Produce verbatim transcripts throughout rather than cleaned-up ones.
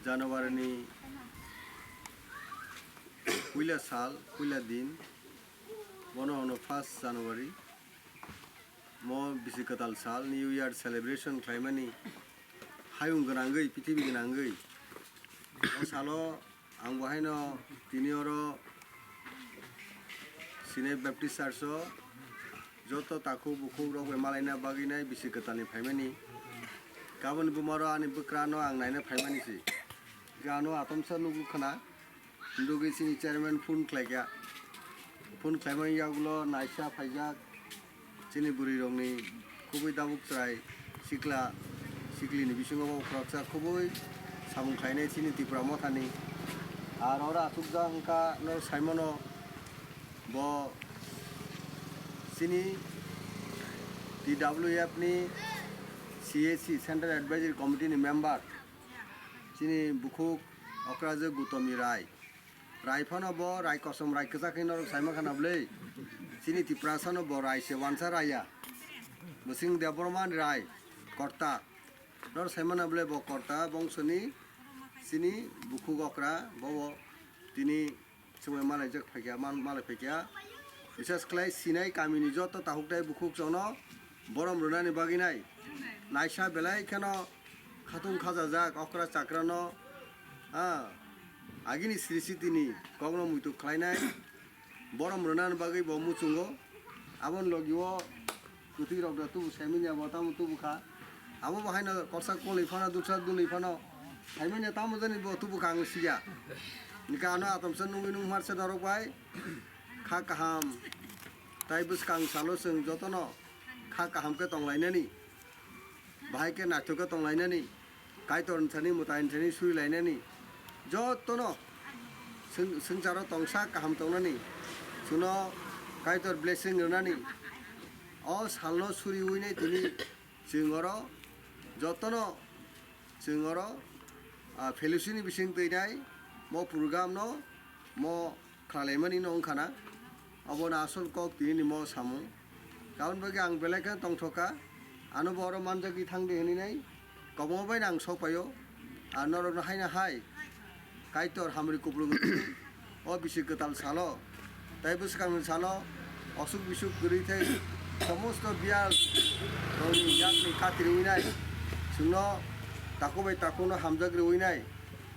January ni puila sal, puila din, bono hwno first January. Mo bisi kwtal sal, New Year celebration khlaimani hayung gwnangwi, prithibi gwnangwi. O salo ang bo haino tini oro Sinai Baptist Church o joto takhuk bukhuk rok bai malaina bagwi nai bisi kwtal ni phaimani. Kaboni buma ro ani bwkra no ang naina phaimani si. Hwnkhe ano atomsa nugo khna. Hwndugwi chini chairman phone khlaikha. Phone khlaimani yagulo naisa phaijak. Chini bwrwi rokni kubui dabuk chwrai sikla sikli ni bisingo bo khoroksa kubui samung khlainai chini Tripura mothani. Ar oro achukjak wngkha norok saimano bo chini T W F ni C A C, Central Advisory Committee ni member, chini bukhuk Okrajwk Gutami Rai. Rai phano bo rai kosom rai kwchak hinwi norok saima khana bwle. Chini Tiprasa no bo rai se wansa raya. Bwswng Debbarma ni rai korta. Norok saima na bwle bo korta bongsoni chini bukhuk okra bo bo tini chumui malaijak phaikya, man malai phaikya. Bises khlai Sinai kamini joto takhuk tai bukhuk chwngno borom rwnani bagwi nai. Naisa belai kheno khatung khajajak okra chakra no, ah, agini srisitini kokno muitu khlainai, borom rwnani bagwi bo muchungo. Aboni logi o kwtwi rok da tubu saimanya bo tamo tubu kha. Abo bo haino korsa kolwi phano, duksa dulwi phano saimanya tamo jani bo tubu kha ang siya. Nika ano atomsa nungwi nung marse norok bai kha kaham. Tai bwskang salo chwng jotono kha kaham khe tonglainani. Bahai khe naithok khe tonglainani, Kaitor ni thani, mwtai ni thani surilainani, jotono swng-, swngcharo tongsa kaham tongnani, chwngno Kaitor blessing rwnani, o salno suriwi nai tini chwng oro jotono chwng oro, ah, fellowship ni bising twi nai mo program no mo khlailaimani no wngkha na, obo no asol kok tini ni mo samung. Aboni bagwi ang belai khe tongthok kha, ano bo oro manjagwi thang di hwnwi nai, kwbangma bai no ang sok paio, ah, norok no haino hai Kaitor hamri kupulung o bisi kwtal salo, tai bwskang ni salo osuk bisuk kwrwi thai somosto biyal rokni yakni khatiriwi nai, chwngno takhuk bai takhuk no hamjak riwi nai,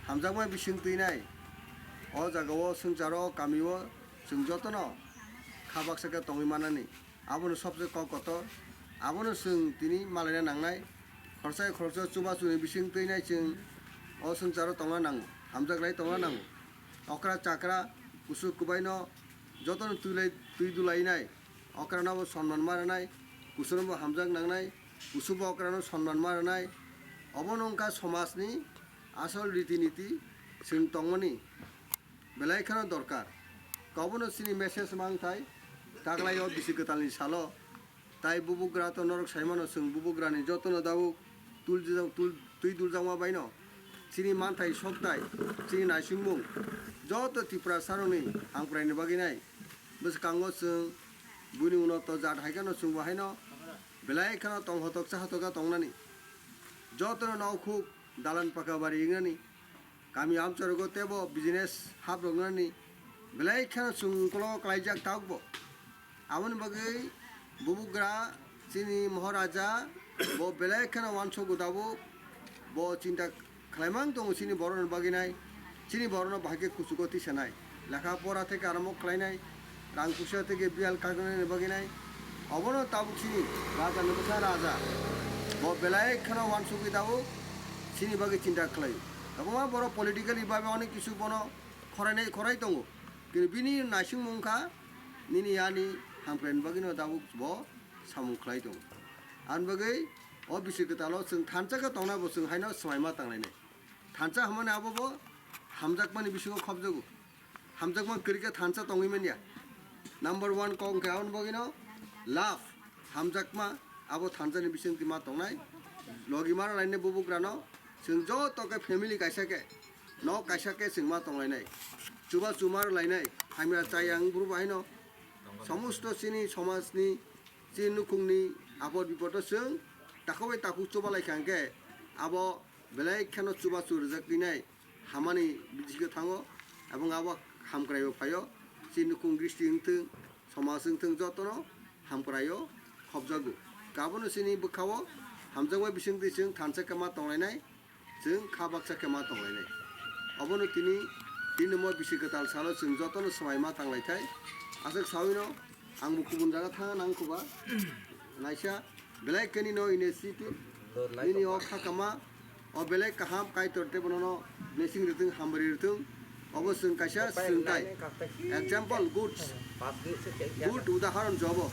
hamjakma bising twi nai. O jaga o swngcharo, o kami o chwng jotono kha baksa khe tongwi manani. Abono sobse kok kotor. Abono chwng tini malaina nangnai. Khoroksa khoroksa chubachu ni bising twi nai chwng o swngcharo tongna nango. Hamjaklai tongna nango. Okra chakra, kusu kwbai no jotono twi lai, twi dulai nai. Okra no bo sonman ma rwnai. Kusu no bo hamjak nangnai. Kusu bo okra no sonman ma rwnai. Obono wngkha somaj ni asol riti niti chwng tongmani. Belai kheno dorkar. Kobono chini message mangthai, taglai o bisi kwtalni salo. Tai bubugra to norok saimano, chwng bubugrani jotono dao tul, tul, twi duljakma baino. Chini manthai sokthai, chini naisingmung, joto Tiprasarokni hamkraini bagwi nai. Bwskango chwng buini uno to jat hai kheno chwngbo haino belai kheno tong hotok cha hotok khe tongnani. Jotono nokhuk dalan paka bari wngnani. Kami amcharogo teibo business hap roknani belai kheno chwng ukologo klaijak tabukbo. Aboni bagwi bubugra chini Maharaja bo belai kheno uansukgo tabuk. Bo chinta khlaimang tongo chini borokni bagwi nai, chini borokno bahai khe kuchugo tisanai. Lekha pora theke arombo khlainai, rang puisa theke biyal kagnani bagwi nai. Obono tabuk chini raja ni bwsa raja. Bo belai kheno uansugwi tabuk chini bagwi chinta khlai. Kwbangma borok politically babe onek kisu bono khorainai khorai tongo. Kini bini naisingmung kha nini yani hamkraini bagwino tabuk bo samung khlai tongo. Ani bagwi o bisi kwtalo chwng thansa khe tongna bo chwng haino swmaima tanglainai. Thansa hwnmani abo bo hamjakmani bisingo khopjago. Hamjakma kwrwi khe thansa tongwi manya. Number one kok hwnkhe aboni bagwino love, hamjakma abo thansani bisingtwi ma tongnai. Logi ma rwlainai bubugrano chwng joto khe family kaisa khe, nok kaisa khe chwng ma tonglainai. Chubachu ma rwlainai, hamya chayang bru bahaino somosto chini somajni, chini nukhungni apod bipodo chwng takhuk bai takhuk chubalai kha hwnkhe abo belai kheno chubachu rwjak twi nai. hamani bisingo thango, ebong abo hamkraio phaio, chini nukhung gristi wngthung, somaj wngthung, jotono hamkraio khopjago. Abono chini bwkhao hamjakma bisingtwi chwng thansa khe ma tonglainai, chwng kha baksa khe ma tonglainai. Obono tini, tini mo bisi kwtal salo chwng jotono swmai ma tanglaithai. Aswk sawino ang bo kubun jaga thangna nang kho ba. Naisa belai khe nini o initiative, nini o kha kama, o belai kaham Kaitor tei bono no blessing rwthung, hamari rwthung. Obo chwng kaisa swngthai. Example, good, good udaharon jobo.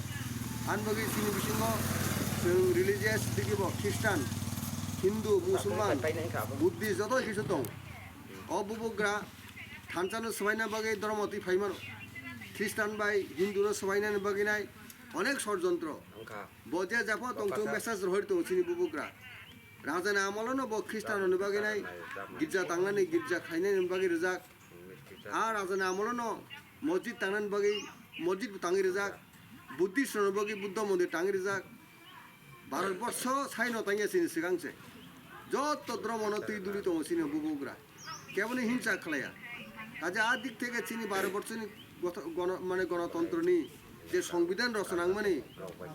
Ani bagwi chini bisingo chwng religious digibo Christian, Hindu, Musulman, Buddhist joto kisu tong. O bubugra thansa no swbaina bagwi dhormo twi phaimano. Christian bai Hindu no swbainani bagwi nai onek sor jontro. Bo je jepho tongthung message rohor tong chini bubugra. Rajani amolo no bo Christian ni bagwi nai girja tangnani, girja khlainani bagwi rijak. A rajani amolo no mosjid tangnani bagwi mosjid bo tangwi rijak. Buddhist rokni bagwi Buddha mondir tangwi rijak. Bharat borsho saino tangya chini swkang se. Joto dhormo no twi duli tongo chini bubugra. Keboni hinsa khlaiya. Kaje a dik theke chini Bharat borshoni gotho-, gono-, mane gonotontroni je songbidan rosonangmani,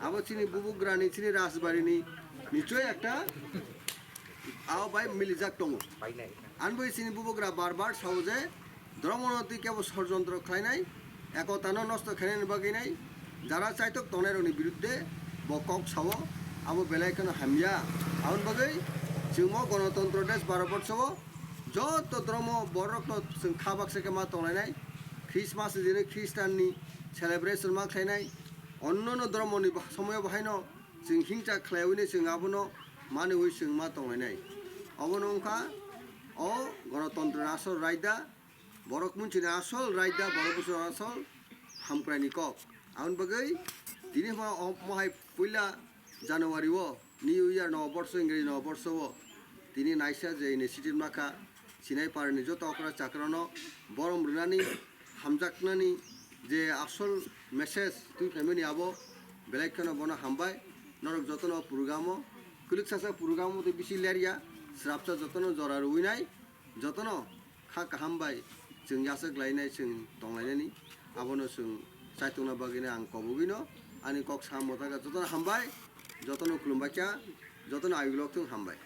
abo chini bubugrani, chini rajbarini nichoi ekta abo bai milijak tongo. Ani bagwi chini bubugra bar bar sao je, dhormono twi kebo sor jontro khlainai, ekotano nosto khlainani bagwi nai, jara chaitok tongnairokni biruddhe bo kok sao, abo belai kheno hamya. Aboni bagwi chwngmo gonotontro desh Bharat borsho o joto dhormo borokno chwng kha baksa khe ma tonglainai. Christmas ni dino Christian ni celebration ma khlainai, onnono dhormoni ba-, somoyo bahaino chwng hingcha khlaiwi nai chwng abono maniwi chwng ma tonglainai. Obono wngkha o gonotontro ni asol raida, borok munchini asol raida, borok buchuni asol hamkraini kok. Aboni bagwi tini hwnba o mohai puila January o New Year no borsho, Ingreji no borsho o tini naisa je initiative makha, Sinai parani joto okra chakrano borom rwnani, hamjaknani je asol message twi phaimani abo belai kheno bono hambai. Norok jotono program o kwlwksa sa program o tei bisi lerya, srapsa jotono jora rwinai, jotono kha kaham bai chwng yachak lainai, chwng tonglainani, abono chwng chaitokna bagwino ang kobogwino ani kok sa mwtaga jotono hambai, jotono khulumbaikha, jotono ayuk lok thung hambai.